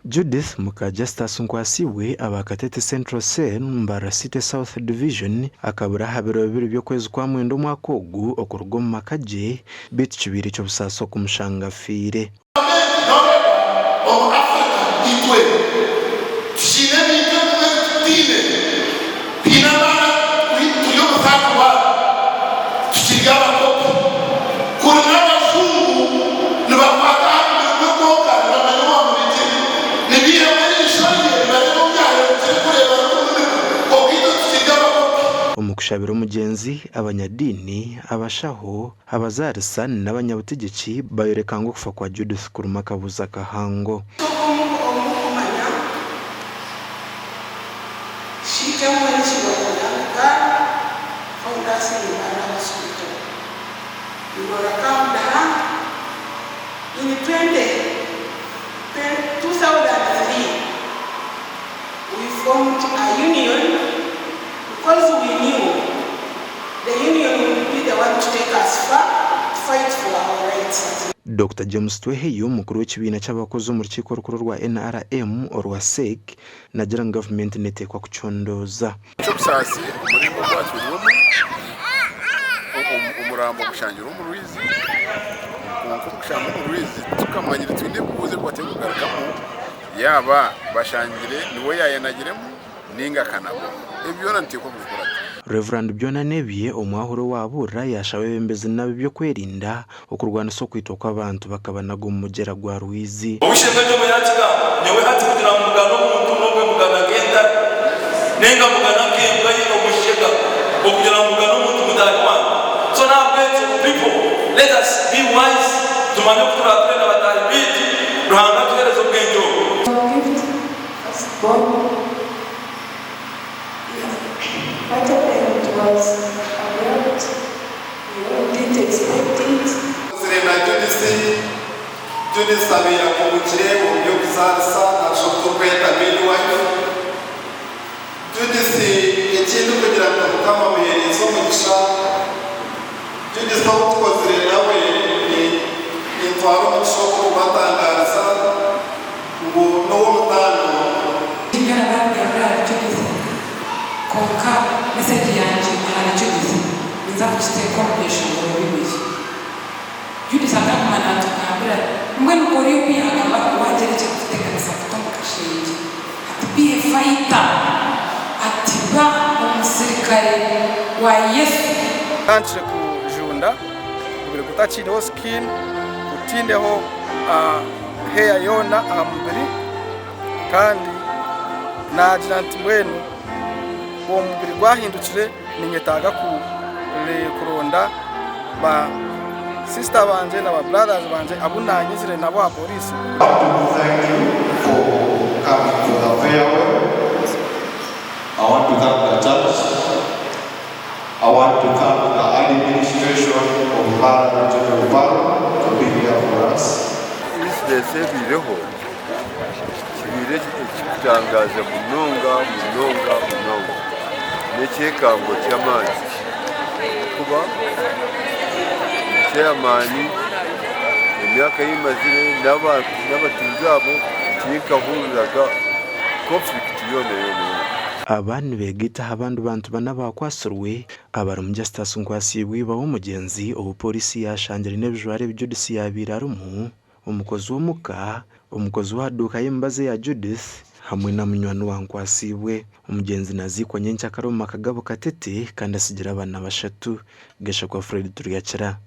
Judith muka Justus Nkwasibwe aba Katete Central Cell, Mbarara City South Division akabura aha biro bibiri by'okwezi kwa mwenda omwaka ogu okuruga omu maka gye beitu kibaire eky'obusaasi okumushanga afiire. Noreeba, omu Africa itwe tukiine ebintu ebimwe ebi tutaine. Twine amaani, turi omu third world, tukiri abakopi. Kuri n'abajungu nibakwata aha mubiri gwe gwonka nibamanya owamurigire. Nibaihamu eriisho rye nibareeba obu yaahemukire kureeba arikumunika. Kwonka itwe tukiri abakopi. Omu kushabira omugyenzi, abanyadiini, abashaho, Abazaarisa n'abanyabutegyeki bayoreka ngu okufa kwa Judith kurimu akabuuzo akahango. Omukumanya, she came when she was a young girl, found us in Mbarara hospital. We welcomed her in 2003 we formed a union because we knew The union will be the one to take us far to fight for our rights as. Dokita James Tweheyo, omukuru w'ekibiina ky'abakozi omu rukiiko orukuru orwa NRM orwa SEC, naagira ngu gavumenti neteekwa kucondooza. Eky'obusaasi omuringo ogu atwirwemu, omurambo gushangirwe omu rwizi kwonka omu kushangwa omu rwizi titukamanyire twine ebibuuzo ebi bateekwa kugarukamu yaaba bashangire niwe yaayenagiremu ninga akanagwa. Ebi byona nituteekwa kubikurata. Rev. Byona Nebye, omwahuri owaabuurira yaashaba abeebembezi n'ab'eby'okwerinda okurwanisa okwitwa kw'abantu bakabanaga omu mugyera gwa Rwizi. Ow'eishe-emwe Jobo yaakigamba, Nyowe hati kugira ngu mbugane omuntu, n'obwe mbugana nk'entare, nainga mbugana nk'embwa ye omushega, okugira ngu mbugane omuntu mutaahi wangye. So n'ahabw'ekyo people, let us be wise, tumanye oku turature na bataahi baitu, Ruhanga atuheereze obwengye obwo. Gift First born yeah what happened was abrupt we all didn't expect it. Nkozire na Judith, Judith abaire akubukire omu by'okuzaarisa narishi oku turikweta midwife. Judith eki ndikugira ngu Mukama amuheereize omugisha, Judith ou tukozire nawe nintwara omugisha ogu kubatangaariza ngu n'ow'omutaano. Byona babigarura ahari Judith kwonka message yangye ahari Judith ninza kugiteeka omu byeshongoro bibiri. Judith akaguma natugambira mbwenu kori oku yagamba ngu wagira ekirikukuteganisa kuta omu kashengye ati be a fighter ati ba omusirikare wa Yesu. Gutandikire kujunda, gubire gutakiineho skin, gutiineho hair yoona aha mubiri kandi naagira nti mbwenu omubiri gwahindukire ninyetaaga kuronda ba sister bangye na ba brothers bangye abu naanyizire nabo aha pooriisi. I want to thank you for coming for the farewell. I want to thank the church. I want to thank the administration of Mbarara Regional Referral for being there for us. Incidence ebaireho kibaire ekirikutangaaza munonga munonga munonga. N'ekyekango ky'amaani ahabw'okuba ndi ceyamaani emyaka ei mazire n'abatuuze abo tinkahuriraga conflict yoona yoona yoona. Aba nibegaita aha bandi bantu bana abaakwatsirwe abarimu Justus Nkwasiibwe iba w'omugyenzi ou pooriisi yaashangire n'ebijwaro ebi Judith yaabaire arimu, omukozi w'omuka, omukozi w'aha duuka y'emibazi eya Judith hamwe na munywani wa Nkwasiibwe. Omugyenzi naziikwa nyenkyakare omu maka gabo Katete kandi atsigire abaana bashatu. Gashakwa Fred Turyakira.